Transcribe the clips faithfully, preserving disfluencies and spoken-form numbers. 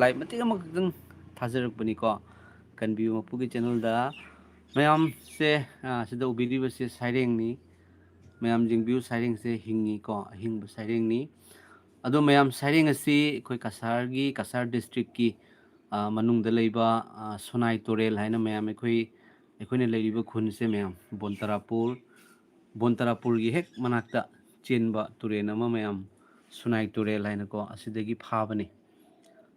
Life ꯃꯇꯦꯛ ꯑꯃꯈꯛꯇꯪ ꯊꯥꯖꯔꯛꯄꯅꯤꯀꯣ, ꯀꯟꯕꯤꯌꯨ ꯃꯄꯨꯒꯤ ꯆꯦꯅꯦꯜꯗ꯫ ꯃꯌꯥꯝꯁꯦ, ꯑ, ꯁꯤꯗ ꯎꯕꯤꯔꯤꯕꯁꯦ ꯁꯩꯔꯦꯡꯅꯤ꯫ ꯃꯌꯥꯝ ꯌꯦꯡꯕꯤꯌꯨ, ꯁꯩꯔꯦꯡꯁꯦ ꯍꯤꯡꯉꯤꯀꯣ, ꯑꯍꯤꯡꯕ ꯁꯩꯔꯦꯡꯅꯤ꯫ ꯑꯗꯣ ꯃꯌꯥꯝ, ꯁꯩꯔꯦꯡ ꯑꯁꯤ ꯑꯩꯈꯣꯏ ꯀꯁꯥꯔꯒꯤ, ꯀꯁꯥꯔ ꯗꯤꯁꯇ꯭ꯔꯤꯛꯀꯤ, ꯑ, ꯃꯅꯨꯡꯗ ꯂꯩꯕ, ꯑ, ꯁꯣꯅꯥꯏ ꯇꯨꯔꯦꯜ ꯍꯥꯏꯅ ꯃꯌꯥꯝ ꯑꯩꯈꯣꯏ, ꯑꯩꯈꯣꯏꯅ ꯂꯩꯔꯤꯕ ꯈꯨꯟꯁꯦ ꯃꯌꯥꯝ, ꯕꯣꯟꯇꯔꯥꯄꯨꯔ, ꯕꯣꯟꯇꯔꯥꯄꯨꯔꯒꯤ ꯍꯦꯛ ꯃꯅꯥꯛꯇ ꯆꯦꯟꯕ ꯇꯨꯔꯦꯜ ꯑꯃ ꯃꯌꯥꯝ, ꯁꯣꯅꯥꯏ ꯇꯨꯔꯦꯜ ꯍꯥꯏꯅꯀꯣ, ꯑꯁꯤꯗꯒꯤ ꯐꯥꯕꯅꯤ꯫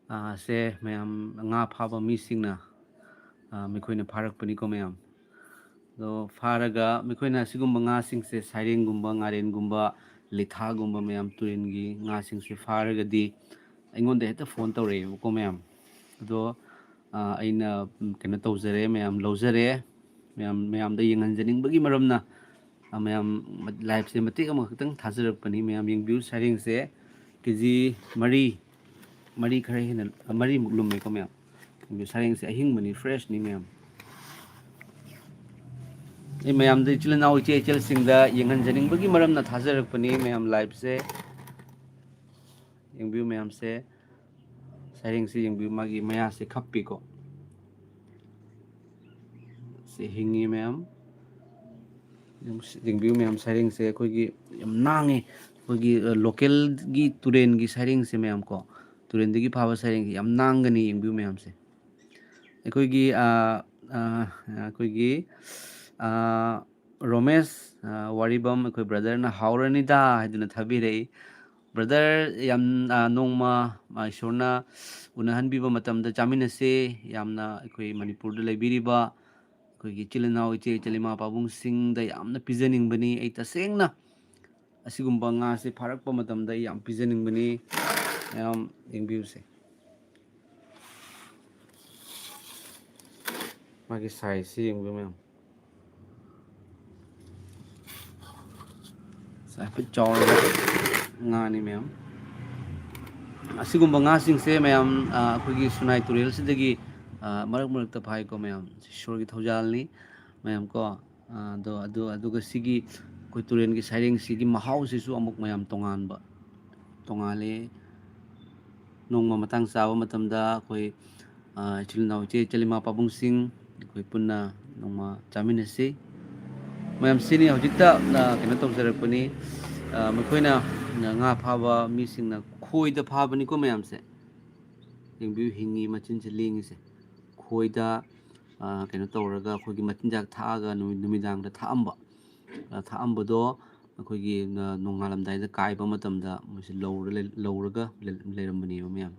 ꯑ, ꯁꯦ ꯃꯌꯥꯝ, ꯉꯥ ꯐꯥꯕ ꯃꯤꯁꯤꯡꯅ, ꯑ, ꯃꯈꯣꯏꯅ ꯐꯥꯔꯛꯄꯅꯤꯀꯣ ꯃꯌꯥꯝ꯫ ꯑꯗꯣ ꯐꯥꯔꯒ ꯃꯈꯣꯏꯅ ꯑꯁꯤꯒꯨꯝꯕ ꯉꯥꯁꯤꯡꯁꯦ, ꯁꯩꯔꯦꯡꯒꯨꯝꯕ, ꯉꯥꯔꯦꯟꯒꯨꯝꯕ, ꯂꯤꯊꯥꯒꯨꯝꯕ ꯃꯌꯥꯝ, ꯇꯨꯔꯦꯟꯒꯤ ꯉꯥꯁꯤꯡꯁꯦ ꯐꯥꯔꯒꯗꯤ ꯑꯩꯉꯣꯟꯗ ꯍꯦꯛꯇ ꯐꯣꯟ ꯇꯧꯔꯛꯑꯦꯕꯀꯣ ꯃꯌꯥꯝ꯫ ꯑꯗꯣ, ꯑ, ꯑꯩꯅ, ꯎꯝ, ꯀꯩꯅꯣ ꯇꯧꯖꯔꯦ ꯃꯌꯥꯝ, ꯂꯧꯖꯔꯦ꯫ ꯃꯌꯥꯝ, ꯃꯌꯥꯝꯗ ꯌꯦꯡꯍꯟꯖꯅꯤꯡꯕꯒꯤ ꯃꯔꯝꯅ, ꯑ, ꯃꯌꯥꯝ, ꯂꯥꯏꯞꯁꯦ ꯃꯇꯦꯛ ꯑꯃꯈꯛꯇꯪ ꯊꯥꯖꯔꯛꯄꯅꯤ꯫ ꯃꯌꯥꯝ ꯌꯦꯡꯕꯤꯌꯨ, ꯁꯩꯔꯦꯡꯁꯦ ꯀꯦ ꯖꯤ ꯃꯔꯤ, ꯃꯔꯤ ꯈꯔ ꯍꯦꯟꯅ, ꯃꯔꯤꯃꯨꯛ ꯂꯨꯝꯃꯦꯀꯣ ꯃꯌꯥꯝ꯫ ꯌꯦꯡꯕꯤꯌꯨ, ꯁꯩꯔꯦꯡꯁꯦ ꯑꯍꯤꯡꯕꯅꯤ, ꯐ꯭ꯔꯦꯁꯅꯤ ꯃꯌꯥꯝ꯫ ꯑꯩ ꯃꯌꯥꯝꯗ, ꯏꯆꯤꯜ ꯏꯅꯥꯎ, ꯏꯆꯦ ꯏꯆꯜꯁꯤꯡꯗ ꯌꯦꯡꯍꯟꯖꯅꯤꯡꯕꯒꯤ ꯃꯔꯝꯅ ꯊꯥꯖꯔꯛꯄꯅꯤ ꯃꯌꯥꯝ, ꯂꯥꯏꯞꯁꯦ꯫ ꯌꯦꯡꯕꯤꯌꯨ ꯃꯌꯥꯝꯁꯦ, ꯁꯩꯔꯦꯡꯁꯦ ꯌꯦꯡꯕꯤꯌꯨ, ꯃꯥꯒꯤ ꯃꯌꯥꯁꯦ ꯈꯞꯄꯤꯀꯣ꯫ ꯁꯤ ꯍꯤꯡꯉꯤ ꯃꯌꯥꯝ꯫ ꯌꯦꯡꯕꯤꯌꯨ ꯃꯌꯥꯝ, ꯁꯩꯔꯦꯡꯁꯦ ꯑꯩꯈꯣꯏꯒꯤ ꯌꯥꯝ ꯅꯥꯡꯉꯤ꯫ ꯑꯩꯈꯣꯏꯒꯤ, ꯑ, ꯂꯣꯀꯦꯜꯒꯤ ꯇꯨꯔꯦꯟꯒꯤ ꯁꯩꯔꯦꯡꯁꯦ ꯃꯌꯥꯝ ꯀꯣ, ꯇꯨꯔꯦꯟꯗꯒꯤ ꯐꯥꯕ ꯁꯩꯔꯦꯡꯁꯦ ꯌꯥꯝ ꯅꯥꯡꯒꯅꯤ꯫ ꯌꯦꯡꯕꯤꯌꯨ ꯃꯌꯥꯝꯁꯦ꯫ ꯑꯩꯈꯣꯏꯒꯤ, ꯑ, ꯑ, ꯑꯩꯈꯣꯏꯒꯤ, ꯑ, ꯔꯣꯃꯦꯁ, ꯑ, ꯋꯥꯔꯤꯕꯝ, ꯑꯩꯈꯣꯏ ꯕ꯭ꯔꯗꯔꯅ "ꯍꯥꯎꯔꯅꯤꯗ" ꯍꯥꯏꯗꯨꯅ ꯊꯥꯕꯤꯔꯛꯏ꯫ ꯕ꯭ꯔꯗꯔ, ꯌꯥꯝ, ꯑ, ꯅꯣꯡꯃ, ꯑ, ꯏꯁꯣꯔꯅ ꯎꯅꯍꯟꯕꯤꯕ ꯃꯇꯝꯗ ꯆꯥꯃꯤꯟꯅꯁꯦ꯫ ꯌꯥꯝꯅ ꯑꯩꯈꯣꯏ ꯃꯅꯤꯄꯨꯔꯗ ꯂꯩꯕꯤꯔꯤꯕ ꯑꯩꯈꯣꯏꯒꯤ ꯏꯆꯤꯜ ꯏꯅꯥꯎ, ꯏꯆꯦ ꯏꯆꯜ, ꯏꯃꯥ ꯄꯥꯕꯨꯡꯁꯤꯡꯗ ꯌꯥꯝꯅ ꯄꯤꯖꯅꯤꯡꯕꯅꯤ꯫ ꯑꯩ ꯇꯁꯦꯡꯅ ꯑꯁꯤꯒꯨꯝꯕ ꯉꯥꯁꯦ ꯐꯥꯔꯛꯄ ꯃꯇꯝꯗ ꯑꯩ ꯌꯥꯝ ꯄꯤꯖꯅꯤꯡꯕꯅꯤ꯫ ꯃꯌꯥꯝ ꯌꯦꯡꯕꯤꯌꯨꯁꯦ꯫ ꯃꯥꯒꯤ ꯁꯥꯏꯖꯁꯤ ꯌꯦꯡꯕꯤꯌꯨ ꯃꯌꯥꯝ꯫ ꯍꯥꯏꯐꯦꯠ ꯆꯥꯎꯔꯕ ꯉꯥꯅꯤ ꯃꯌꯥꯝ꯫ ꯑꯁꯤꯒꯨꯝꯕ ꯉꯥꯁꯤꯡꯁꯦ ꯃꯌꯥꯝ, ꯑ, ꯑꯩꯈꯣꯏꯒꯤ ꯁꯨꯅꯥꯏ ꯇꯨꯔꯦꯜꯁꯤꯗꯒꯤ, ꯑ, ꯃꯔꯛ ꯃꯔꯛꯇ ꯐꯥꯏꯀꯣ ꯃꯌꯥꯝ꯫ ꯏꯁꯣꯔꯒꯤ ꯊꯧꯖꯥꯜꯅꯤ ꯃꯌꯥꯝ ꯀꯣ꯫ ꯑ, ꯑꯗꯣ, ꯑꯗꯨ, ꯑꯗꯨꯒ ꯁꯤꯒꯤ ꯑꯩꯈꯣꯏ ꯇꯨꯔꯦꯜꯒꯤ ꯁꯩꯔꯦꯡꯁꯤꯒꯤ ꯃꯍꯥꯎꯁꯤꯁꯨ ꯑꯃꯨꯛ ꯃꯌꯥꯝ ꯇꯣꯉꯥꯟꯕ, ꯇꯣꯉꯥꯜꯂꯤ꯫ ꯅꯣꯡꯃ ꯃꯇꯥꯡ ꯆꯥꯕ ꯃꯇꯝꯗ ꯑꯩꯈꯣꯏ, ꯑ, ꯏꯆꯤꯜ ꯏꯅꯥꯎ ꯏꯆꯦ ꯏꯆꯜ ꯏꯃꯥ ꯄꯥꯕꯨꯡꯁꯤꯡ ꯑꯩꯈꯣꯏ ꯄꯨꯟꯅ ꯅꯣꯡꯃ ꯆꯥꯃꯤꯟꯅꯁꯤ꯫ ꯃꯌꯥꯝ ꯁꯤꯅꯤ ꯍꯧꯖꯤꯛꯇ, ꯑ, ꯀꯩꯅꯣ ꯇꯧꯖꯔꯛꯄꯅꯤ꯫ ꯑ, ꯃꯈꯣꯏꯅ ꯉꯥ ꯐꯥꯕ ꯃꯤꯁꯤꯡꯅ ꯈꯣꯏꯗ ꯐꯥꯕꯅꯤꯀꯣ ꯃꯌꯥꯝꯁꯦ꯫ ꯌꯦꯡꯕꯤꯌꯨ, ꯍꯤꯡꯉꯤ ꯃꯆꯤꯟꯁꯦ ꯂꯦꯡꯉꯤꯁꯦ꯫ ꯈꯣꯏꯗ, ꯑ, ꯀꯩꯅꯣ ꯇꯧꯔꯒ ꯑꯩꯈꯣꯏꯒꯤ ꯃꯆꯤꯟꯖꯥꯛ ꯊꯥꯛꯑꯒ ꯅꯨꯃꯤꯠ-, ꯅꯨꯃꯤꯗꯥꯡꯗ ꯊꯥꯛꯑꯝꯕ꯫ ꯑ, ꯊꯥꯛꯑꯝꯕꯗꯣ ꯑꯩꯈꯣꯏꯒꯤ, ꯑ, ꯅꯣꯡꯉꯥꯜꯂꯝꯗꯥꯏꯗ ꯀꯥꯏꯕ ꯃꯇꯝꯗ ꯃꯣꯏꯁꯦ ꯂꯧꯔ ꯂꯩ-, ꯂꯧꯔꯒ ꯂꯩ-, ꯂꯩꯔꯝꯕꯅꯦꯕ ꯃꯌꯥꯝ꯫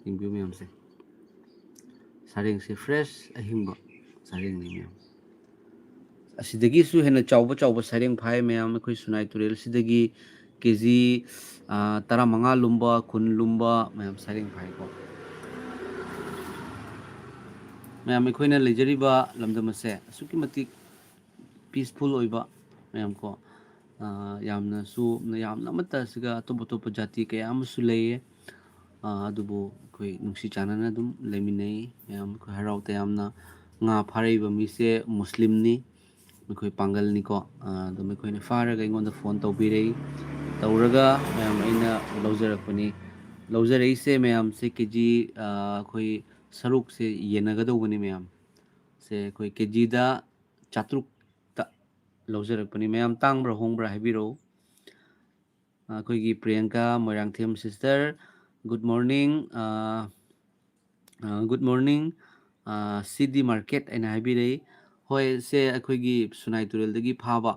ꯌꯦꯡꯕꯤꯌꯨ ꯃꯌꯥꯝꯁꯦ꯫ ꯁꯔꯦꯡꯁꯦ fresh ꯑꯍꯤꯡꯕ ꯁꯔꯦꯡꯅꯤ ꯃꯌꯥꯝ꯫ ꯑꯁꯤꯗꯒꯤꯁꯨ ꯍꯦꯟꯅ ꯆꯥꯎꯕ ꯆꯥꯎꯕ ꯁꯔꯦꯡ ꯐꯥꯏ ꯃꯌꯥꯝ꯫ ꯑꯩꯈꯣꯏ ꯁꯨꯅꯥꯏ ꯇꯨꯔꯦꯜꯁꯤꯗꯒꯤ ꯀꯦ ꯖꯤ, ꯑ, ꯇꯔꯥꯃꯉꯥ ꯂꯨꯝꯕ, ꯀꯨꯟ ꯂꯨꯝꯕ ꯃꯌꯥꯝ ꯁꯔꯦꯡ ꯐꯥꯏꯀꯣ꯫ ꯃꯌꯥꯝ, ꯑꯩꯈꯣꯏꯅ ꯂꯩꯖꯔꯤꯕ ꯂꯝꯗꯝ ꯑꯁꯦ ꯑꯁꯨꯛꯀꯤ ꯃꯇꯤꯛ peaceful ꯑꯣꯏꯕ ꯃꯌꯥꯝ ꯀꯣ, ꯑ, ꯌꯥꯝꯅꯁꯨ, ꯌꯥꯝꯅ ꯑꯃꯠꯇ ꯑꯁꯤꯒ ꯑꯇꯣꯞ ꯑꯇꯣꯞꯄ ꯖꯥꯇꯤ ꯀꯌꯥ ꯑꯃꯁꯨ ꯂꯩꯌꯦ꯫ ꯑ, ꯑꯗꯨꯕꯨ ꯑꯩꯈꯣꯏ ꯅꯨꯡꯁꯤ ꯆꯥꯟꯅꯅ ꯑꯗꯨꯝ ꯂꯩꯃꯤꯟꯅꯩ ꯃꯌꯥꯝ꯫ ꯑꯩꯈꯣꯏ ꯍꯔꯥꯎ ꯇꯌꯥꯝꯅ ꯉꯥ ꯐꯥꯔꯛꯏꯕ ꯃꯤꯁꯦ ꯃꯨꯁꯂꯤꯝꯅꯤ, ꯑꯩꯈꯣꯏ ꯄꯥꯡꯒꯜꯅꯤꯀꯣ꯫ ꯑ, ꯑꯗꯨꯝ ꯑꯩꯈꯣꯏꯅ ꯐꯥꯔꯒ ꯑꯩꯉꯣꯟꯗ phone ꯇꯧꯕꯤꯔꯛꯏ, ꯇꯧꯔꯒ ꯃꯌꯥꯝ ꯑꯩꯅ ꯂꯧꯖꯔꯛꯄꯅꯤ꯫ ꯂꯧꯖꯔꯛꯏꯁꯦ ꯃꯌꯥꯝꯁꯦ ꯀꯦ ꯖꯤ, ꯑ, ꯑꯩꯈꯣꯏ ꯁꯔꯨꯛꯁꯦ ꯌꯦꯟꯅꯒꯗꯧꯕꯅꯤ ꯃꯌꯥꯝ꯫ ꯁꯦ ꯑꯩꯈꯣꯏ ꯀꯦ ꯖꯤꯗ ꯆꯥꯇ꯭ꯔꯨꯛꯇ ꯂꯧꯖꯔꯛꯄꯅꯤ꯫ ꯃꯌꯥꯝ ꯇꯥꯡꯕ꯭ꯔꯥ ꯍꯣꯡꯕ꯭ꯔꯥ ꯍꯥꯏꯕꯤꯔꯛꯎ꯫ ꯑꯩꯈꯣꯏꯒꯤ Priyanka Moirangthem sister, good morning꯫ ꯑ, ꯑ, good morning꯫ ꯑ, C D market ꯍꯥꯏꯅ ꯍꯥꯏꯕꯤꯔꯛꯏ꯫ ꯍꯣꯏ, ꯁꯦ ꯑꯩꯈꯣꯏꯒꯤ ꯁꯨꯅꯥꯏ ꯇꯨꯔꯦꯜꯗꯒꯤ ꯐꯥꯕ,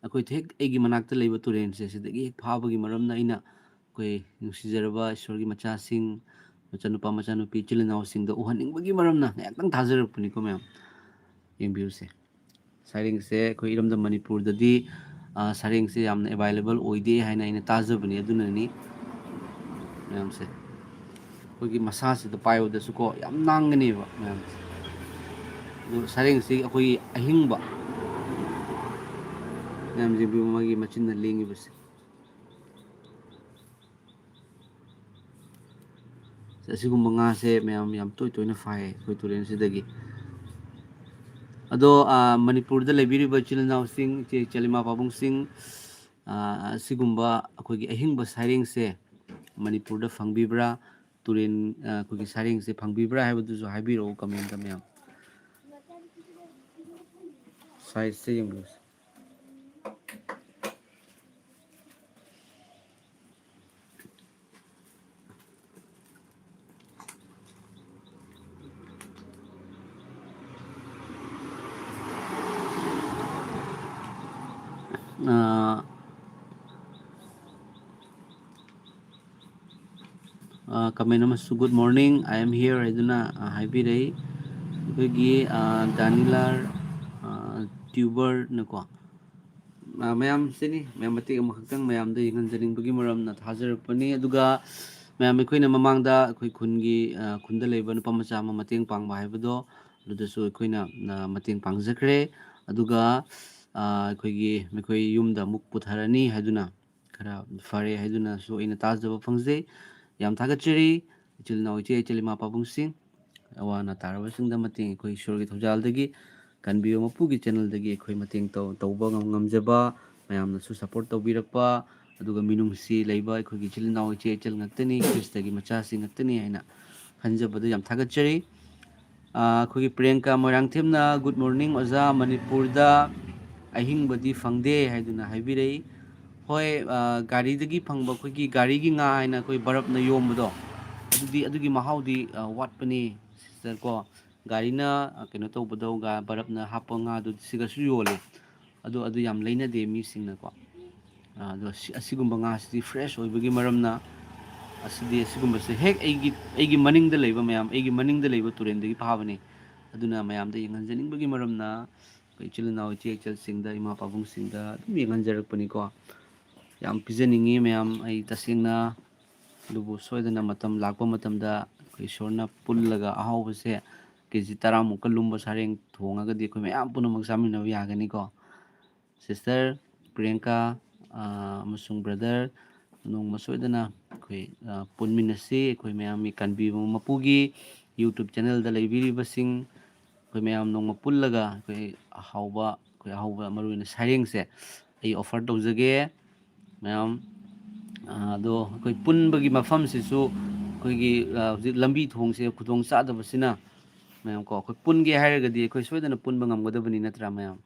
ꯑꯩꯈꯣꯏ ꯍꯦꯛ ꯑꯩꯒꯤ ꯃꯅꯥꯛꯇ ꯂꯩꯕ ꯇꯨꯔꯦꯜꯁꯦ, ꯁꯤꯗꯒꯤ ꯍꯦꯛ ꯐꯥꯕꯒꯤ ꯃꯔꯝꯅ ꯑꯩꯅ ꯑꯩꯈꯣꯏ ꯅꯨꯡꯁꯤꯖꯔꯕ ꯏꯁꯣꯔꯒꯤ ꯃꯆꯥꯁꯤꯡ, ꯃꯆꯥꯅꯨꯄꯥ ꯃꯆꯥꯅꯨꯄꯤ ꯏꯆꯤꯜ ꯏꯅꯥꯎꯁꯤꯡꯗ ꯎꯍꯟꯅꯤꯡꯕꯒꯤ ꯃꯔꯝꯅ ꯉꯥꯏꯍꯥꯛꯇꯪ ꯊꯥꯖꯔꯛꯄꯅꯤꯀꯣ ꯃꯌꯥꯝ꯫ ꯌꯦꯡꯕꯤꯌꯨꯁꯦ꯫ ꯁꯔꯦꯡꯁꯦ ꯑꯩꯈꯣꯏ ꯏꯔꯝꯗꯝ ꯃꯅꯤꯄꯨꯔꯗꯗꯤ, ꯑ, ꯁꯔꯦꯡꯁꯦ ꯌꯥꯝꯅ available ꯑꯣꯏꯗꯦ ꯍꯥꯏꯅ ꯑꯩꯅ ꯇꯥꯖꯕꯅꯤ꯫ ꯑꯗꯨꯅꯅꯤ ꯃꯌꯥꯝꯁꯦ꯫ ꯑꯩꯈꯣꯏꯒꯤ ꯃꯁꯥꯁꯤꯗ ꯄꯥꯏꯕꯗꯁꯨꯀꯣ ꯌꯥꯝ ꯅꯥꯟꯒꯅꯦꯕ ꯃꯌꯥꯝꯁꯦ꯫ ꯑꯗꯨ ꯁꯔꯦꯡꯁꯤ ꯑꯩꯈꯣꯏꯒꯤ ꯑꯍꯤꯡꯕ, ꯃꯌꯥꯝ ꯌꯦꯡꯕꯤꯌꯨ, ꯃꯥꯒꯤ ꯃꯆꯤꯟꯅ ꯂꯦꯡꯉꯤꯕꯁꯦ꯫ ꯑꯁꯤꯒꯨꯝꯕ ꯉꯥꯁꯦ ꯃꯌꯥꯝ ꯌꯥꯝ ꯇꯣꯏ ꯇꯣꯏꯅ ꯐꯥꯏ ꯑꯩꯈꯣꯏ ꯇꯨꯔꯦꯜꯁꯤꯗꯒꯤ꯫ ꯑꯗꯣ, ꯑ, ꯃꯅꯤꯄꯨꯔꯗ ꯂꯩꯕꯤꯔꯤꯕ ꯏꯆꯤꯜ ꯏꯅꯥꯎꯁꯤꯡ, ꯏꯆꯦ ꯏꯆꯜ ꯏꯃꯥ ꯄꯥꯕꯨꯡꯁꯤꯡ, ꯑ, ꯑꯁꯤꯒꯨꯝꯕ ꯑꯩꯈꯣꯏꯒꯤ ꯑꯍꯤꯡꯕ ꯁꯩꯔꯦꯡꯁꯦ ꯃꯅꯤꯄꯨꯔꯗ ꯐꯪꯕꯤꯕ꯭ꯔꯥ? ꯇꯨꯔꯦꯟ, ꯑ, ꯑꯩꯈꯣꯏꯒꯤ ꯁꯩꯔꯦꯡꯁꯦ ꯐꯪꯕꯤꯕ꯭ꯔꯥ ꯍꯥꯏꯕꯗꯨꯁꯨ ꯍꯥꯏꯕꯤꯔꯛꯑꯣ comment ꯃꯌꯥꯝ꯫ Size ꯁꯦ ꯌꯦꯡꯕꯤꯌꯨ꯫ ꯑ, ꯑ, comment ꯑꯃꯁꯨ "Good morning, I am here" ꯍꯥꯏꯗꯨꯅ, ꯑ, ꯍꯥꯏꯕꯤꯔꯛꯏ꯫ ꯑꯩꯈꯣꯏꯒꯤ, ꯑ, ꯗꯥꯅꯤꯂꯥꯔ, ꯑ, tuber ꯅꯀꯣ꯫ ꯑ, ꯃꯌꯥꯝ ꯁꯤꯅꯤ, ꯃꯌꯥꯝ ꯃꯇꯦꯛ ꯑꯃꯈꯛꯇꯪ ꯃꯌꯥꯝꯗ ꯌꯦꯡꯍꯟꯖꯅꯤꯡꯕꯒꯤ ꯃꯔꯝꯅ ꯊꯥꯖꯔꯛꯄꯅꯤ꯫ ꯑꯗꯨꯒ ꯃꯌꯥꯝ ꯑꯩꯈꯣꯏꯅ ꯃꯃꯥꯡꯗ ꯑꯩꯈꯣꯏ ꯈꯨꯟꯒꯤ, ꯑ, ꯈꯨꯟꯗ ꯂꯩꯕ ꯅꯨꯄꯥ ꯃꯆꯥ ꯑꯃ ꯃꯇꯦꯡ ꯄꯥꯡꯕ ꯍꯥꯏꯕꯗꯣ, ꯑꯗꯨꯗꯁꯨ ꯑꯩꯈꯣꯏꯅ, ꯑ, ꯃꯇꯦꯡ ꯄꯥꯡꯖꯈ꯭ꯔꯦ꯫ ꯑꯗꯨꯒ, ꯑ, ꯑꯩꯈꯣꯏꯒꯤ ꯃꯈꯣꯏ ꯌꯨꯝꯗ ꯑꯃꯨꯛ ꯄꯨꯊꯔꯅꯤ ꯍꯥꯏꯗꯨꯅ ꯈꯔ ꯐꯔꯦ ꯍꯥꯏꯗꯨꯅꯁꯨ ꯑꯩꯅ ꯇꯥꯖꯕ ꯐꯪꯖꯩ꯫ ꯌꯥꯝ ꯊꯥꯒꯠꯆꯔꯤ ꯏꯆꯤꯜ ꯏꯅꯥꯎ, ꯏꯆꯦ ꯏꯆꯜ, ꯏꯃꯥ ꯄꯥꯕꯨꯡꯁꯤꯡ꯫ ꯑꯋꯥ ꯑꯅꯥ ꯇꯥꯔꯕꯁꯤꯡꯗ ꯃꯇꯦꯡ ꯑꯩꯈꯣꯏ ꯏꯁꯣꯔꯒꯤ ꯊꯧꯖꯥꯜꯗꯒꯤ, ꯀꯟꯕꯤꯌꯣ ꯃꯄꯨꯒꯤ channelꯗꯒꯤ ꯑꯩꯈꯣꯏ ꯃꯇꯦꯡ ꯇꯧ-, ꯇꯧꯕ ꯉꯝ-, ꯉꯝꯖꯕ, ꯃꯌꯥꯝꯅꯁꯨ support ꯇꯧꯕꯤꯔꯛꯄ, ꯑꯗꯨꯒ ꯃꯤꯅꯨꯡꯁꯤ ꯂꯩꯕ ꯑꯩꯈꯣꯏꯒꯤ ꯏꯆꯤꯜ ꯏꯅꯥꯎ, ꯏꯆꯦ ꯏꯆꯜ ꯉꯥꯛꯇꯅꯤ, ꯈ꯭ꯔꯤꯁꯇꯒꯤ ꯃꯆꯥꯁꯤꯡ ꯉꯥꯛꯇꯅꯤ ꯍꯥꯏꯅ ꯈꯟꯖꯕꯗ ꯌꯥꯝ ꯊꯥꯒꯠꯆꯔꯤ꯫ ꯑ, ꯑꯩꯈꯣꯏꯒꯤ ꯄ꯭ꯔꯤꯌꯥꯡꯀꯥ ꯃꯣꯏꯔꯥꯡꯊꯦꯝꯅ, "Good morning ꯑꯣꯖꯥ, ꯃꯅꯤꯄꯨꯔꯗ ꯑꯍꯤꯡꯕꯗꯤ ꯐꯪꯗꯦ" ꯍꯥꯏꯗꯨꯅ ꯍꯥꯏꯕꯤꯔꯛꯏ꯫ ꯍꯣꯏ, ꯑ, ꯒꯥꯔꯤꯗꯒꯤ ꯐꯪꯕ ꯑꯩꯈꯣꯏꯒꯤ ꯒꯥꯔꯤꯒꯤ ꯉꯥ ꯍꯥꯏꯅ ꯑꯩꯈꯣꯏ ꯕꯔꯞꯅ ꯌꯣꯝꯕꯗꯣ, ꯑꯗꯨꯗꯤ, ꯑꯗꯨꯒꯤ ꯃꯍꯥꯎꯗꯤ, ꯑ, ꯋꯥꯠꯄꯅꯤ sister ꯀꯣ꯫ ꯒꯥꯔꯤꯅ, ꯑ, ꯀꯩꯅꯣ ꯇꯧꯕꯗꯣ, ꯒꯥ-, ꯕꯔꯞꯅ ꯍꯥꯞꯄ ꯉꯥꯗꯨ ꯁꯤꯒꯁꯨ ꯌꯣꯜꯂꯦ꯫ ꯑꯗꯣ ꯑꯗꯨ ꯌꯥꯝ ꯂꯩꯅꯗꯦ ꯃꯤꯁꯤꯡꯅꯀꯣ꯫ ꯑ, ꯑꯗꯣ ꯁꯤ-, ꯑꯁꯤꯒꯨꯝꯕ ꯉꯥꯁꯤꯗꯤ fresh ꯑꯣꯏꯕꯒꯤ ꯃꯔꯝꯅ ꯑꯁꯤꯗꯤ, ꯑꯁꯤꯒꯨꯝꯕꯁꯦ ꯍꯦꯛ ꯑꯩꯒꯤ, ꯑꯩꯒꯤ ꯃꯅꯤꯡꯗ ꯂꯩꯕ ꯃꯌꯥꯝ, ꯑꯩꯒꯤ ꯃꯅꯤꯡꯗ ꯂꯩꯕ ꯇꯨꯔꯦꯟꯗꯒꯤ ꯐꯥꯕꯅꯤ꯫ ꯑꯗꯨꯅ ꯃꯌꯥꯝꯗ ꯌꯦꯡꯍꯟꯖꯅꯤꯡꯕꯒꯤ ꯃꯔꯝꯅ ꯑꯩꯈꯣꯏ ꯏꯆꯤꯜ ꯏꯅꯥꯎ, ꯏꯆꯦ ꯏꯆꯜꯁꯤꯡꯗ, ꯏꯃꯥ ꯄꯥꯕꯨꯡꯁꯤꯡꯗ ꯑꯗꯨꯝ ꯌꯦꯡꯍꯟꯖꯔꯛꯄꯅꯤꯀꯣ꯫ ꯌꯥꯝ ꯄꯤꯖꯅꯤꯡꯉꯤ ꯃꯌꯥꯝ, ꯑꯩ ꯇꯁꯦꯡꯅ꯫ ꯑꯗꯨꯕꯨ ꯁꯣꯏꯗꯅ ꯃꯇꯝ ꯂꯥꯛꯄ ꯃꯇꯝꯗ ꯑꯩꯈꯣꯏ ꯏꯁꯣꯔꯅ ꯄꯨꯜꯂꯒ ꯑꯍꯥꯎꯕꯁꯦ KG ꯇꯔꯥꯃꯨꯛꯀ ꯂꯨꯝꯕ ꯁꯥꯔꯦꯡ ꯊꯣꯡꯉꯒꯗꯤ ꯑꯩꯈꯣꯏ ꯃꯌꯥꯝ ꯄꯨꯝꯅꯃꯛ ꯆꯥꯃꯤꯟꯅꯕ ꯌꯥꯒꯅꯤꯀꯣ꯫ Sister ꯄ꯭ꯔꯤꯌꯥꯡꯀꯥ, ꯑ, ꯑꯃꯁꯨꯡ brother, ꯅꯣꯡꯃ ꯁꯣꯏꯗꯅ ꯑꯩꯈꯣꯏ, ꯑ, ꯄꯨꯟꯃꯤꯟꯅꯁꯤ꯫ ꯑꯩꯈꯣꯏ ꯃꯌꯥꯝꯒꯤ ꯀꯟꯕꯤꯕ ꯃꯄꯨꯒꯤ YouTube channelꯗ ꯂꯩꯕꯤꯔꯤꯕꯁꯤꯡ, ꯑꯩꯈꯣꯏ ꯃꯌꯥꯝ ꯅꯣꯡꯃ ꯄꯨꯜꯂꯒ ꯑꯩꯈꯣꯏ ꯑꯍꯥꯎꯕ, ꯑꯩꯈꯣꯏ ꯑꯍꯥꯎꯕ, ꯃꯔꯨ ꯑꯣꯏꯅ ꯁꯥꯔꯦꯡꯁꯦ ꯑꯩ offer ꯇꯧꯖꯒꯦ꯫ ꯃꯌꯥꯝ ꯑꯗꯣ ꯑꯩꯈꯣꯏ ꯄꯨꯟꯕꯒꯤ ꯃꯐꯝꯁꯤꯁꯨ ꯑꯩꯈꯣꯏꯒꯤ ꯍꯧꯖꯤꯛ ꯂꯝꯕꯤ ꯊꯣꯡꯁꯦ ꯈꯨꯗꯣꯡ ꯆꯥꯗꯕꯁꯤꯅ, ꯃꯌꯥꯝ ꯀꯣ, ꯑꯩꯈꯣꯏ ꯄꯨꯟꯒꯦ ꯍꯥꯏꯔꯒꯗꯤ ꯑꯩꯈꯣꯏ ꯁꯣꯏꯗꯅ ꯄꯨꯟꯕ ꯉꯝꯒꯗꯕꯅꯤ, ꯅꯠꯇ꯭ꯔꯥ ꯃꯌꯥꯝ?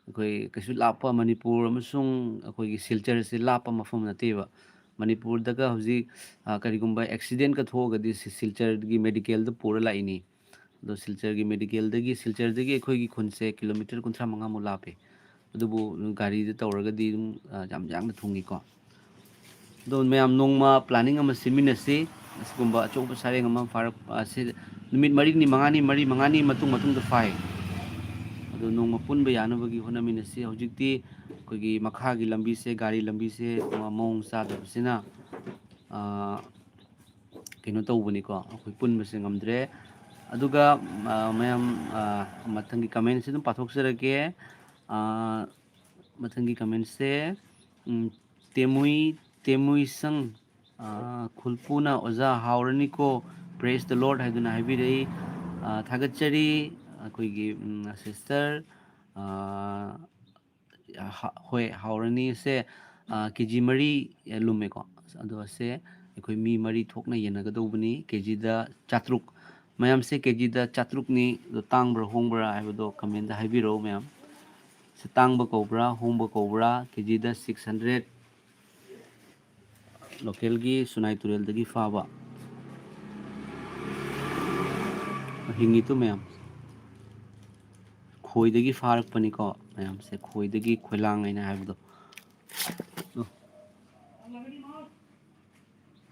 ꯑꯩꯈꯣꯏ ꯀꯩꯁꯨ ꯂꯥꯞꯄ, ꯃꯅꯤꯄꯨꯔ ꯑꯃꯁꯨꯡ ꯑꯩꯈꯣꯏꯒꯤ ꯁꯤꯜꯆꯔꯁꯦ ꯂꯥꯞꯄ ꯃꯐꯝ ꯅꯠꯇꯦꯕ꯫ ꯃꯅꯤꯄꯨꯔꯗꯒ ꯍꯧꯖꯤꯛ ꯀꯔꯤꯒꯨꯝꯕ ꯑꯦꯛꯁꯤꯗꯦꯟꯀ ꯊꯣꯛꯑꯒꯗꯤ ꯁꯤꯜꯆꯔꯒꯤ ꯃꯦꯗꯤꯀꯦꯜꯗ ꯄꯨꯔ ꯂꯥꯛꯏꯅꯤ꯫ ꯑꯗꯣ ꯁꯤꯜꯆꯔꯒꯤ ꯃꯦꯗꯤꯀꯦꯜꯗꯒꯤ, ꯁꯤꯜꯆꯔꯗꯒꯤ ꯑꯩꯈꯣꯏꯒꯤ ꯈꯨꯟꯁꯦ ꯀꯤꯂꯣꯃꯤꯇꯔ ꯀꯨꯟꯊ꯭ꯔꯥ ꯃꯉꯥꯃꯨꯛ ꯂꯥꯞꯄꯦ꯫ ꯑꯗꯨꯕꯨ ꯒꯥꯔꯤꯗ ꯇꯧꯔꯒꯗꯤ ꯑꯗꯨꯝ ꯌꯥꯝ ꯌꯥꯡꯅ ꯊꯨꯡꯉꯤꯀꯣ꯫ ꯑꯗꯣ ꯃꯌꯥꯝ ꯅꯣꯡꯃ ꯄ꯭ꯂꯥꯅꯤꯡ ꯑꯃ ꯁꯤꯟꯃꯤꯟꯅꯁꯤ꯫ ꯑꯁꯤꯒꯨꯝꯕ ꯑꯆꯧꯕ ꯁꯔꯦꯡ ꯑꯃ ꯐꯥꯔꯛ-, ꯑꯁꯤ ꯅꯨꯃꯤꯠ ꯃꯔꯤꯅꯤ, ꯃꯉꯥꯅꯤ, ꯃꯔꯤ, ꯃꯉꯥꯅꯤ ꯃꯇꯨꯡ ꯃꯇꯨꯡꯗ ꯐꯥꯏ꯫ ꯑꯗꯣ ꯅꯣꯡꯃ ꯄꯨꯟꯕ ꯌꯥꯅꯕꯒꯤ ꯍꯣꯠꯅꯃꯤꯟꯅꯁꯤ꯫ ꯍꯧꯖꯤꯛꯇꯤ ꯑꯩꯈꯣꯏꯒꯤ ꯃꯈꯥꯒꯤ ꯂꯝꯕꯤꯁꯦ, ꯒꯥꯔꯤ ꯂꯝꯕꯤꯁꯦ ꯃꯑꯣꯡ ꯆꯥꯗꯕꯁꯤꯅ, ꯑ, ꯀꯩꯅꯣ ꯇꯧꯕꯅꯤꯀꯣ, ꯑꯩꯈꯣꯏ ꯄꯨꯟꯕꯁꯦ ꯉꯝꯗ꯭ꯔꯦ꯫ ꯑꯗꯨꯒ, ꯑ, ꯃꯌꯥꯝ, ꯑ, ꯃꯊꯪꯒꯤ ꯀꯃꯦꯟꯁꯦ ꯑꯗꯨꯝ ꯄꯥꯊꯣꯛꯆꯔꯒꯦ꯫ ꯑ, ꯃꯊꯪꯒꯤ ꯀꯃꯦꯟꯁꯦ, ꯎꯝ, ꯇꯦꯃꯨꯏ, ꯇꯦꯃꯨꯏꯁꯪ, ꯑ, ꯈꯨꯜꯄꯨꯅ "ꯑꯣꯖꯥ ꯍꯥꯎꯔꯅꯤꯀꯣ, praise the Lord" ꯍꯥꯏꯗꯨꯅ ꯍꯥꯏꯕꯤꯔꯛꯏ꯫ ꯑ, ꯊꯥꯒꯠꯆꯔꯤ ꯑꯩꯈꯣꯏꯒꯤ, ꯎꯝ, ꯁꯤꯁꯇꯔ꯫ ꯑ, ꯍ-, ꯍꯣꯏ, ꯍꯥꯎꯔꯅꯤ꯫ ꯁꯦ, ꯑ, ꯀꯦ ꯖꯤ ꯃꯔꯤ ꯂꯨꯝꯃꯦꯀꯣ꯫ ꯑꯗꯣ ꯁꯦ ꯑꯩꯈꯣꯏ ꯃꯤ ꯃꯔꯤ ꯊꯣꯛꯅ ꯌꯦꯟꯅꯒꯗꯧꯕꯅꯤ꯫ ꯀꯦ ꯖꯤꯗ ꯆꯥꯇ꯭ꯔꯨꯛ꯫ ꯃꯌꯥꯝꯁꯦ ꯀꯦ ꯖꯤꯗ ꯆꯥꯇ꯭ꯔꯨꯛꯅꯤ꯫ ꯑꯗꯣ ꯇꯥꯡꯕ꯭ꯔꯥ ꯍꯣꯡꯕ꯭ꯔꯥ ꯍꯥꯏꯕꯗꯣ ꯀꯃꯦꯟꯗ ꯍꯥꯏꯕꯤꯔꯛꯎ ꯃꯌꯥꯝ꯫ ꯁꯤ ꯇꯥꯡꯕ ꯀꯧꯕ꯭ꯔꯥ, ꯍꯣꯡꯕ ꯀꯧꯕ꯭ꯔꯥ? ꯀꯦ ꯖꯤꯗ ꯁꯤꯛꯁ ꯍꯟꯗ꯭ꯔꯦꯠ꯫ ꯂꯣꯀꯦꯜꯒꯤ ꯁꯨꯅꯥꯏ ꯇꯨꯔꯦꯜꯗꯒꯤ ꯐꯥꯕ꯫ ꯍꯤꯡꯉꯤꯗꯣ ꯃꯌꯥꯝ꯫ ꯈꯣꯏꯗꯒꯤ ꯐꯥꯔꯛꯄꯅꯤꯀꯣ ꯃꯌꯥꯝꯁꯦ, ꯈꯣꯏꯗꯒꯤ, ꯈꯣꯏꯂꯥꯡ ꯍꯥꯏꯅ ꯍꯥꯏꯕꯗꯣ꯫ ꯑꯗꯣ,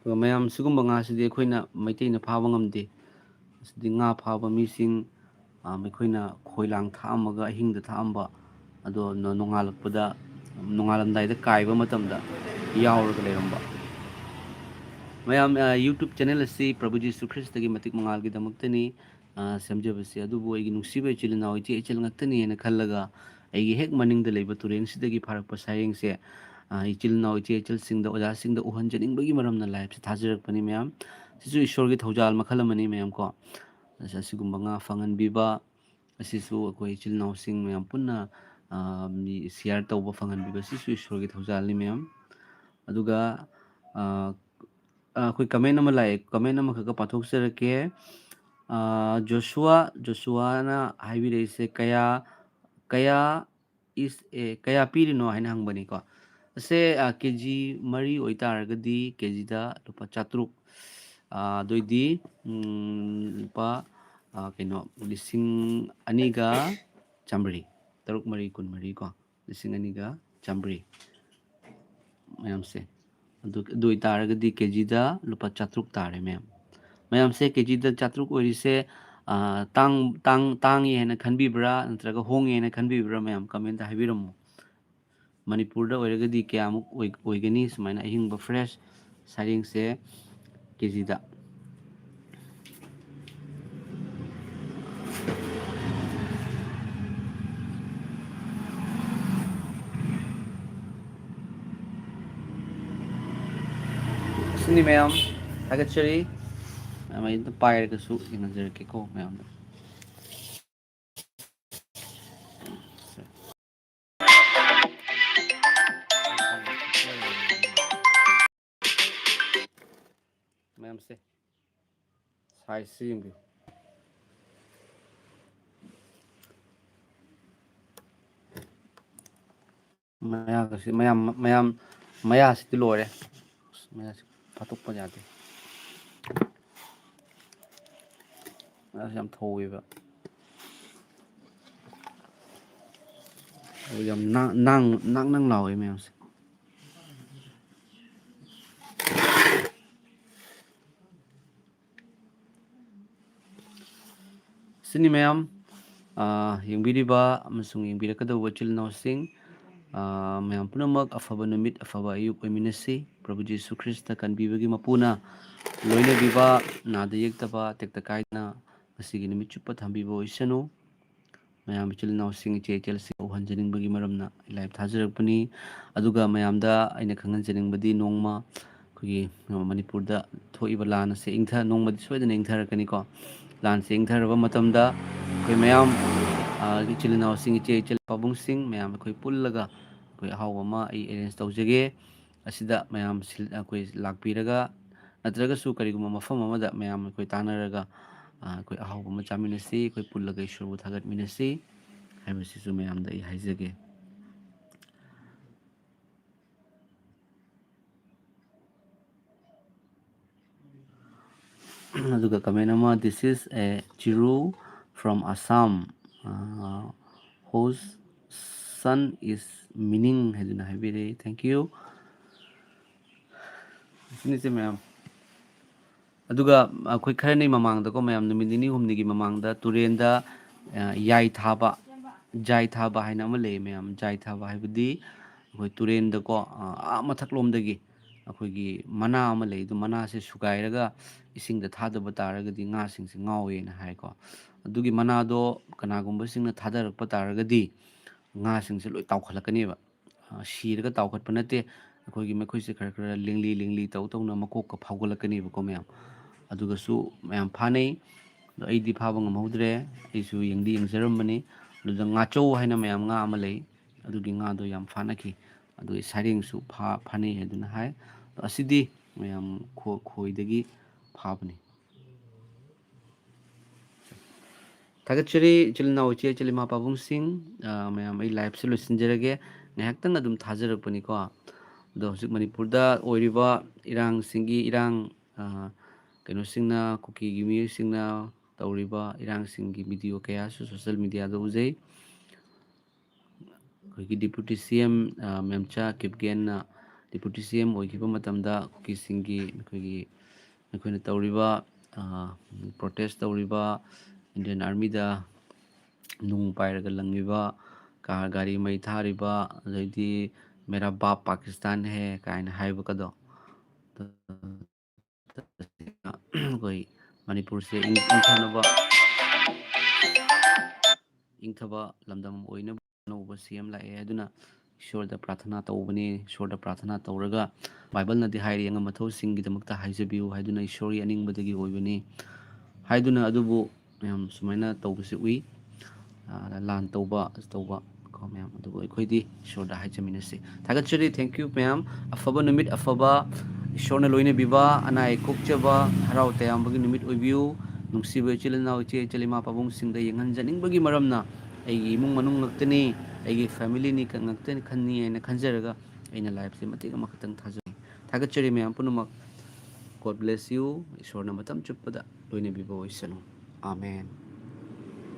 ꯑꯗꯨꯒ ꯃꯌꯥꯝ, ꯁꯤꯒꯨꯝꯕ ꯉꯥꯁꯤꯗꯤ ꯑꯩꯈꯣꯏꯅ ꯃꯩꯇꯩꯅ ꯐꯥꯕ ꯉꯝꯗꯦ꯫ ꯑꯁꯤꯗꯤ ꯉꯥ ꯐꯥꯕ ꯃꯤꯁꯤꯡ, ꯑ, ꯃꯈꯣꯏꯅ ꯈꯣꯏꯂꯥꯡ ꯊꯥꯛꯑꯝꯃꯒ ꯑꯍꯤꯡꯗ ꯊꯥꯛꯑꯝꯕ, ꯑꯗꯣ ꯅꯣ-, ꯅꯣꯡꯉꯥꯜꯂꯛꯄꯗ, ꯅꯣꯡꯉꯥꯜꯂꯝꯗꯥꯏꯗ ꯀꯥꯏꯕ ꯃꯇꯝꯗ ꯌꯥꯎꯔꯒ ꯂꯩꯔꯝꯕ꯫ ꯃꯌꯥꯝ, ꯑ, YouTube ꯆꯦꯅꯦꯜ ꯑꯁꯤ ꯄ꯭ꯔꯚꯨ ꯖꯤꯁꯨ ꯈ꯭ꯔꯤꯁꯇꯒꯤ ꯃꯇꯤꯛ ꯃꯉꯥꯜꯒꯤꯗꯃꯛꯇꯅꯤ, ꯑ, ꯁꯦꯝꯖꯕꯁꯦ꯫ ꯑꯗꯨꯕꯨ ꯑꯩꯒꯤ ꯅꯨꯡꯁꯤꯕ ꯏꯆꯤꯜ ꯏꯅꯥꯎ, ꯏꯆꯦ ꯏꯆꯜ ꯉꯥꯛꯇꯅꯤ ꯍꯥꯏꯅ ꯈꯜꯂꯒ, ꯑꯩꯒꯤ ꯍꯦꯛ ꯃꯅꯤꯡꯗ ꯂꯩꯕ ꯇꯨꯔꯦꯟꯁꯤꯗꯒꯤ ꯐꯥꯔꯛꯄ ꯁꯔꯦꯡꯁꯦ, ꯑ, ꯏꯆꯤꯜ ꯏꯅꯥꯎ, ꯏꯆꯦ ꯏꯆꯜꯁꯤꯡꯗ, ꯑꯣꯖꯥꯁꯤꯡꯗ ꯎꯍꯟꯖꯅꯤꯡꯕꯒꯤ ꯃꯔꯝꯅ ꯂꯥꯏꯐꯁꯦ ꯊꯥꯖꯔꯛꯄꯅꯤ ꯃꯌꯥꯝ꯫ ꯁꯤꯁꯨ ꯏꯁꯣꯔꯒꯤ ꯊꯧꯖꯥꯜ ꯃꯈꯜ ꯑꯃꯅꯤ ꯃꯌꯥꯝ ꯀꯣ꯫ ꯑꯁ-, ꯑꯁꯤꯒꯨꯝꯕ ꯉꯥ ꯐꯪꯍꯟꯕꯤꯕ ꯑꯁꯤꯁꯨ ꯑꯩꯈꯣꯏ ꯏꯆꯤꯜ ꯏꯅꯥꯎꯁꯤꯡ ꯃꯌꯥꯝ ꯄꯨꯟꯅ, ꯑ, ꯃꯤ ꯁꯤꯌꯥꯔ ꯇꯧꯕ ꯐꯪꯍꯟꯕꯤꯕ, ꯁꯤꯁꯨ ꯏꯁꯣꯔꯒꯤ ꯊꯧꯖꯥꯜꯅꯤ ꯃꯌꯥꯝ꯫ ꯑꯗꯨꯒ ꯑ, ꯑ, ꯑꯩꯈꯣꯏ comment ꯑꯃ ꯂꯥꯛꯑꯦ, comment ꯑꯃꯈꯛꯀ ꯄꯥꯊꯣꯛꯆꯔꯛꯀꯦ꯫ ꯑ, ꯖꯣꯁꯨꯋꯥ, ꯖꯣꯁꯨꯋꯥꯅ ꯍꯥꯏꯕꯤꯔꯛꯏꯁꯦ, "ꯀꯌꯥ, ꯀꯌꯥ is, ꯑꯦ, ꯀꯌꯥ ꯄꯤꯔꯤꯅꯣ?" ꯍꯥꯏꯅ ꯍꯪꯕꯅꯤꯀꯣ꯫ ꯑꯁꯦ, ꯑ, KG ꯃꯔꯤ ꯑꯣꯏꯇꯥꯔꯒꯗꯤ KGꯗ ꯂꯨꯄꯥ ꯆꯥꯇ꯭ꯔꯨꯛ꯫ ꯑ, ꯑꯗꯨꯑꯣꯏꯗꯤ, ꯎꯝ, ꯂꯨꯄꯥ, ꯑ, ꯀꯩꯅꯣ, ꯂꯤꯁꯤꯡ ꯑꯅꯤꯒ ꯆꯥꯝꯃꯔꯤ, ꯇꯔꯨꯛ ꯃꯔꯤ ꯀꯨꯟꯃꯔꯤ ꯀꯣ, ꯂꯤꯁꯤꯡ ꯑꯅꯤꯒ ꯆꯥꯝꯃꯔꯤ꯫ ꯃꯌꯥꯝꯁꯦ꯫ ꯑꯗꯨ, ꯑꯗꯨ ꯑꯣꯏꯇꯥꯔꯒꯗꯤ KGꯗ ꯂꯨꯄꯥ ꯆꯥꯇ꯭ꯔꯨꯛ ꯇꯥꯔꯦ, ꯃꯌꯥꯝ꯫ ꯃꯌꯥꯝꯁꯦ, KGꯗ ꯆꯥꯇ꯭ꯔꯨꯛ ꯑꯣꯏꯔꯤꯁꯦ, ꯑ, ꯇꯥꯡ-, ꯇꯥꯡ-, ꯇꯥꯡꯉꯤ ꯍꯥꯏꯅ ꯈꯟꯕꯤꯕ꯭ꯔꯥ, ꯅꯠꯇ꯭ꯔꯒ ꯍꯣꯡꯉꯤ ꯍꯥꯏꯅ ꯈꯟꯕꯤꯕ꯭ꯔꯥ, ꯃꯌꯥꯝ comment ꯍꯥꯏꯕꯤꯔꯝꯃꯨ꯫ ꯃꯅꯤꯄꯨꯔꯗ ꯑꯣꯏꯔꯒꯗꯤ ꯀꯌꯥꯃꯨꯛ ꯑꯣꯏ-, ꯑꯣꯏꯒꯅꯤ ꯁꯨꯃꯥꯏꯅ ꯑꯍꯤꯡꯕ fresh ꯁꯔꯦꯡꯁꯦ KGꯗ? ꯑꯁꯤꯅꯤ ꯃꯌꯥꯝ, ꯊꯥꯒꯠꯆꯔꯤ꯫ ꯃꯌꯥꯝ ꯑꯩ ꯑꯗꯨꯝ ꯄꯥꯏꯔꯒꯁꯨ ꯌꯦꯡꯍꯟꯖꯔꯛꯀꯦꯀꯣ ꯃꯌꯥꯝꯗ꯫ ꯃꯌꯥꯝꯁꯦ, sizeꯁꯦ ꯌꯦꯡꯕꯤꯌꯨ꯫ ꯃꯌꯥꯒꯁꯤ, ꯃꯌꯥꯝ, ꯃꯌꯥꯝ, ꯃꯌꯥꯁꯤꯗꯤ ꯂꯣꯏꯔꯦ꯫ ꯑꯁ, ꯃꯌꯥꯁꯤ ꯐꯥꯠꯇꯣꯛꯄ ꯌꯥꯗꯦ꯫ ꯃꯌꯥꯁꯤ ꯌꯥꯝ ꯊꯧꯋꯦꯕ꯫ ꯑꯗꯨ ꯌꯥꯝ ꯅꯥꯡ, ꯅꯥꯡ, ꯅꯥꯡ, ꯅꯥꯡ ꯂꯥꯎꯋꯦ ꯃꯌꯥꯝꯁꯦ꯫ ꯁꯤꯅꯤ ꯃꯌꯥꯝ, ꯑ, ꯌꯦꯡꯕꯤꯔꯤꯕ ꯑꯃꯁꯨꯡ ꯌꯦꯡꯕꯤꯔꯛꯀꯗꯧꯕ ꯏꯆꯤꯜ ꯏꯅꯥꯎꯁꯤꯡ, ꯑ, ꯃꯌꯥꯝ ꯄꯨꯝꯅꯃꯛ ꯑꯐꯕ ꯅꯨꯃꯤꯠ, ꯑꯐꯕ ꯑꯌꯨꯛ ꯑꯣꯏꯃꯤꯟꯅꯁꯤ꯫ ꯄ꯭ꯔꯚꯨ ꯖꯤꯁꯨ ꯈ꯭ꯔꯤꯁꯇ ꯀꯟꯕꯤꯕꯒꯤ ꯃꯄꯨꯅ ꯂꯣꯏꯅꯕꯤꯕ, ꯅꯥꯗ ꯌꯦꯛꯇꯕ, ꯇꯦꯛꯇ ꯀꯥꯏꯗꯅ ꯉꯁꯤꯒꯤ ꯅꯨꯃꯤꯠ ꯆꯨꯞꯄ ꯊꯝꯕꯤꯕ ꯑꯣꯏꯁꯅꯨ꯫ ꯃꯌꯥꯝ ꯏꯆꯤꯜ ꯏꯅꯥꯎꯁꯤꯡ, ꯏꯆꯦ ꯏꯆꯜꯁꯤꯡ ꯎꯍꯟꯖꯅꯤꯡꯕꯒꯤ ꯃꯔꯝꯅ ꯑꯩ live ꯊꯥꯖꯔꯛꯄꯅꯤ꯫ ꯑꯗꯨꯒ ꯃꯌꯥꯝꯗ ꯑꯩꯅ ꯈꯪꯍꯟꯖꯅꯤꯡꯕꯗꯤ, ꯅꯣꯡꯃ ꯑꯩꯈꯣꯏꯒꯤ ꯃꯅꯤꯄꯨꯔꯗ ꯊꯣꯛꯏꯕ ꯂꯥꯟ ꯑꯁꯦ ꯏꯪꯊ-, ꯅꯣꯡꯃꯗꯤ ꯁꯣꯏꯗꯅ ꯏꯪꯊꯔꯛꯀꯅꯤꯀꯣ꯫ ꯂꯥꯟꯁꯦ ꯏꯪꯊꯔꯕ ꯃꯇꯝꯗ ꯑꯩꯈꯣꯏ ꯃꯌꯥꯝ, ꯑ, ꯏꯆꯤꯜ ꯏꯅꯥꯎꯁꯤꯡ, ꯏꯆꯦ ꯏꯆꯜ ꯄꯥꯕꯨꯡꯁꯤꯡ ꯃꯌꯥꯝ ꯑꯩꯈꯣꯏ ꯄꯨꯜꯂꯒ ꯑꯩꯈꯣꯏ ꯑꯍꯥꯎꯕ ꯑꯃ ꯑꯩ arrange ꯇꯧꯖꯒꯦ꯫ ꯑꯁꯤꯗ ꯃꯌꯥꯝ ꯁꯤꯜ-, ꯑꯩꯈꯣꯏ ꯂꯥꯛꯄꯤꯔꯒ, ꯅꯠꯇ꯭ꯔꯒꯁꯨ ꯀꯔꯤꯒꯨꯝꯕ ꯃꯐꯝ ꯑꯃꯗ ꯃꯌꯥꯝ ꯑꯩꯈꯣꯏ ꯇꯥꯟꯅꯔꯒ, ꯑ, ꯑꯩꯈꯣꯏ ꯑꯍꯥꯎꯕ ꯑꯃ ꯆꯥꯃꯤꯟꯅꯁꯤ, ꯑꯩꯈꯣꯏ ꯄꯨꯜꯂꯒ ꯏꯁꯣꯔꯕꯨ ꯊꯥꯒꯠꯃꯤꯟꯅꯁꯤ ꯍꯥꯏꯕꯁꯤꯁꯨ ꯃꯌꯥꯝꯗ ꯑꯩ ꯍꯥꯏꯖꯒꯦ꯫ ꯑꯗꯨꯒ comment ꯑꯃ, "This is a Chiru from Assam, uh, whose son is meaning" ꯍꯥꯏꯗꯨꯅ ꯍꯥꯏꯕꯤꯔꯦ꯫ Thank you꯫ ꯑꯁꯤꯅꯤꯁꯦ ꯃꯌꯥꯝ꯫ ꯑꯗꯨꯒ ꯑꯩꯈꯣꯏ ꯈꯔꯅꯤ ꯃꯃꯥꯡꯗꯀꯣ ꯃꯌꯥꯝ, ꯅꯨꯃꯤꯠ ꯅꯤꯅꯤ ꯍꯨꯝꯅꯤꯒꯤ ꯃꯃꯥꯡꯗ ꯇꯨꯔꯦꯟꯗ, ꯑ, ꯌꯥꯏ ꯊꯥꯕ, ꯖꯥꯏ ꯊꯥꯕ ꯍꯥꯏꯅ ꯑꯃ ꯂꯩ ꯃꯌꯥꯝ꯫ ꯖꯥꯏ ꯊꯥꯕ ꯍꯥꯏꯕꯗꯤ ꯑꯩꯈꯣꯏ ꯇꯨꯔꯦꯟꯗꯀꯣ, ꯑ, ꯑꯥ ꯃꯊꯛꯂꯣꯝꯗꯒꯤ ꯑꯩꯈꯣꯏꯒꯤ ꯃꯅꯥ ꯑꯃ ꯂꯩ, ꯑꯗꯨ ꯃꯅꯥꯁꯦ ꯁꯨꯒꯥꯏꯔꯒ ꯏꯁꯤꯡꯗ ꯊꯥꯗꯕ ꯇꯥꯔꯒꯗꯤ ꯉꯥꯁꯤꯡꯁꯦ ꯉꯥꯎꯋꯦꯅ ꯍꯥꯏꯀꯣ꯫ ꯑꯗꯨꯒꯤ ꯃꯅꯥꯗꯣ ꯀꯅꯥꯒꯨꯝꯕꯁꯤꯡꯅ ꯊꯥꯗꯔꯛꯄ ꯇꯥꯔꯒꯗꯤ ꯉꯥꯁꯤꯡꯁꯦ ꯂꯣꯏ ꯇꯥꯎꯈꯠꯂꯛꯀꯅꯦꯕ꯫ ꯑ, ꯁꯤꯔꯒ ꯇꯥꯎꯈꯠꯄ ꯅꯠꯇꯦ, ꯑꯩꯈꯣꯏꯒꯤ ꯃꯈꯣꯏꯁꯦ ꯈꯔ ꯈꯔ ꯂꯤꯡꯂꯤ ꯂꯤꯡꯂꯤ ꯇꯧ ꯇꯧꯅ ꯃꯀꯣꯛꯀ ꯐꯥꯎꯒꯠꯂꯛꯀꯅꯦꯕꯀꯣ ꯃꯌꯥꯝ꯫ ꯑꯗꯨꯒꯁꯨ ꯃꯌꯥꯝ ꯐꯥꯅꯩ꯫ ꯑꯗꯣ ꯑꯩꯗꯤ ꯐꯥꯕ ꯉꯝꯍꯧꯗ꯭ꯔꯦ, ꯑꯩꯁꯨ ꯌꯦꯡꯗꯤ ꯌꯦꯡꯖꯔꯝꯕꯅꯤ꯫ ꯑꯗꯨꯗ ꯉꯥꯆꯧ ꯍꯥꯏꯅ ꯃꯌꯥꯝ ꯉꯥ ꯑꯃ ꯂꯩ, ꯑꯗꯨꯒꯤ ꯉꯥꯗꯣ ꯌꯥꯝ ꯐꯥꯅꯈꯤ꯫ ꯑꯗꯨꯒ ꯁꯩꯔꯦꯡꯁꯨ ꯐꯥ-, ꯐꯥꯅꯩ ꯍꯥꯏꯗꯨꯅ ꯍꯥꯏ꯫ ꯑꯗꯣ ꯑꯁꯤꯗꯤ ꯃꯌꯥꯝ ꯈꯣ-, ꯈꯣꯏꯗꯒꯤ ꯐꯥꯕꯅꯤ꯫ ꯊꯥꯒꯠꯆꯔꯤ ꯏꯆꯤꯜ ꯏꯅꯥꯎ, ꯏꯆꯦ ꯏꯆꯤꯜ ꯏꯃꯥ ꯄꯥꯕꯨꯡꯁꯤꯡ꯫ ꯑ, ꯃꯌꯥꯝ, ꯑꯩ liveꯁꯦ ꯂꯣꯏꯁꯤꯟꯖꯔꯒꯦ꯫ ꯉꯥꯏꯍꯥꯛꯇꯪ ꯑꯗꯨꯝ ꯊꯥꯖꯔꯛꯄꯅꯤꯀꯣ꯫ ꯑꯗꯣ ꯍꯧꯖꯤꯛ ꯃꯅꯤꯄꯨꯔꯗ ꯑꯣꯏꯔꯤꯕ ꯏꯔꯥꯡꯁꯤꯡꯒꯤ ꯏꯔꯥꯡ, ꯑ, ꯀꯩꯅꯣꯁꯤꯡꯅ, ꯀꯨꯀꯤꯒꯤ ꯃꯤꯑꯣꯏꯁꯤꯡꯅ ꯇꯧꯔꯤꯕ ꯏꯔꯥꯡꯁꯤꯡꯒꯤ video ꯀꯌꯥꯁꯨ social mediaꯗ ꯎꯖꯩ꯫ ꯑꯩꯈꯣꯏꯒꯤ Deputy C M, ꯑ, ꯃꯦꯝꯆꯥ ꯀꯤꯞꯒꯦꯟꯅ Deputy C M ꯑꯣꯏꯈꯤꯕ ꯃꯇꯝꯗ ꯀꯨꯀꯤꯁꯤꯡꯒꯤ ꯑꯩꯈꯣꯏꯒꯤ, ꯑꯩꯈꯣꯏꯅ ꯇꯧꯔꯤꯕ, ꯑ, protest ꯇꯧꯔꯤꯕ, Indian Armyꯗ ꯅꯨꯡ ꯄꯥꯏꯔꯒ ꯂꯪꯉꯤꯕ, ꯀꯥꯔ ꯒꯥꯔꯤ ꯃꯩ ꯊꯥꯔꯤꯕ, ꯑꯗꯩꯗꯤ "ꯃꯦꯔꯥ ꯕꯥꯞ ꯄꯥꯀꯤꯁꯇꯥꯟ ꯍꯦ" ꯀꯥꯏꯅ ꯍꯥꯏꯕꯒꯗꯣ, ꯑꯩꯈꯣꯏ ꯃꯅꯤꯄꯨꯔꯁꯦ ꯏꯪ-, ꯏꯪꯊꯅꯕ, ꯏꯪꯊꯕ ꯂꯝꯗꯝ ꯑꯣꯏꯅꯕ ꯑꯅꯧꯕ C M ꯂꯥꯛꯑꯦ ꯍꯥꯏꯗꯨꯅ ꯏꯁꯣꯔꯗ ꯄ꯭ꯔꯥꯊꯅꯥ ꯇꯧꯕꯅꯤ꯫ ꯏꯁꯣꯔꯗ ꯄ꯭ꯔꯥꯊꯅꯥ ꯇꯧꯔꯒ, ꯕꯥꯏꯕꯜꯅꯗꯤ ꯍꯥꯏꯔꯤ, "ꯑꯉꯝ ꯑꯊꯧꯁꯤꯡꯒꯤꯗꯃꯛꯇ ꯍꯥꯏꯖꯕꯤꯌꯨ" ꯍꯥꯏꯗꯨꯅ ꯏꯁꯣꯔꯒꯤ ꯑꯅꯤꯡꯕꯗꯒꯤ ꯑꯣꯏꯕꯅꯤ ꯍꯥꯏꯗꯨꯅ꯫ ꯑꯗꯨꯕꯨ ꯃꯌꯥꯝ ꯁꯨꯃꯥꯏꯅ ꯇꯧꯕꯁꯤ ꯎꯏ꯫ ꯑ, ꯂꯥꯟ ꯇꯧꯕ, ꯇꯧꯕ ꯃꯌꯥꯝ ꯑꯗꯨꯕꯨ ꯑꯩꯈꯣꯏꯗꯤ ꯏꯁꯣꯔꯗ ꯍꯥꯏꯖꯃꯤꯟꯅꯁꯤ꯫ ꯊꯥꯒꯠꯆꯔꯤ꯫ Thank you ꯃꯌꯥꯝ꯫ ꯑꯐꯕ ꯅꯨꯃꯤꯠ, ꯑꯐꯕ ꯏꯁꯣꯔꯅ ꯂꯣꯏꯅꯕꯤꯕ, ꯑꯅꯥ ꯑꯌꯦꯛ ꯀꯣꯛꯆꯕ, ꯍꯔꯥꯎ ꯇꯌꯥꯝꯕꯒꯤ ꯅꯨꯃꯤꯠ ꯑꯣꯏꯕꯤꯌꯨ꯫ ꯅꯨꯡꯁꯤꯕ ꯏꯆꯤꯜ ꯏꯅꯥꯎ, ꯏꯆꯦ ꯏꯆꯜ, ꯏꯃꯥ ꯄꯥꯕꯨꯡꯁꯤꯡꯗ ꯌꯦꯡꯍꯟꯖꯅꯤꯡꯕꯒꯤ ꯃꯔꯝꯅ ꯑꯩꯒꯤ ꯏꯃꯨꯡ ꯃꯅꯨꯡ ꯉꯥꯛꯇꯅꯤ, ꯑꯩꯒꯤ family ꯅꯤ ꯉꯥꯛꯇꯅꯤ ꯈꯟꯅꯤ ꯍꯥꯏꯅ ꯈꯟꯖꯔꯒ ꯑꯩꯅ live ꯁꯦ ꯃꯇꯦꯛ ꯑꯃꯈꯛꯇꯪ ꯊꯥꯖꯩ꯫ ꯊꯥꯒꯠꯆꯔꯤ ꯃꯌꯥꯝ ꯄꯨꯝꯅꯃꯛ꯫ God bless you꯫ ꯏꯁꯣꯔꯅ ꯃꯇꯝ ꯆꯨꯞꯄꯗ ꯂꯣꯏꯅꯕꯤꯕ ꯑꯣꯏꯁꯅꯨ꯫ ꯑꯥꯃꯦꯟ꯫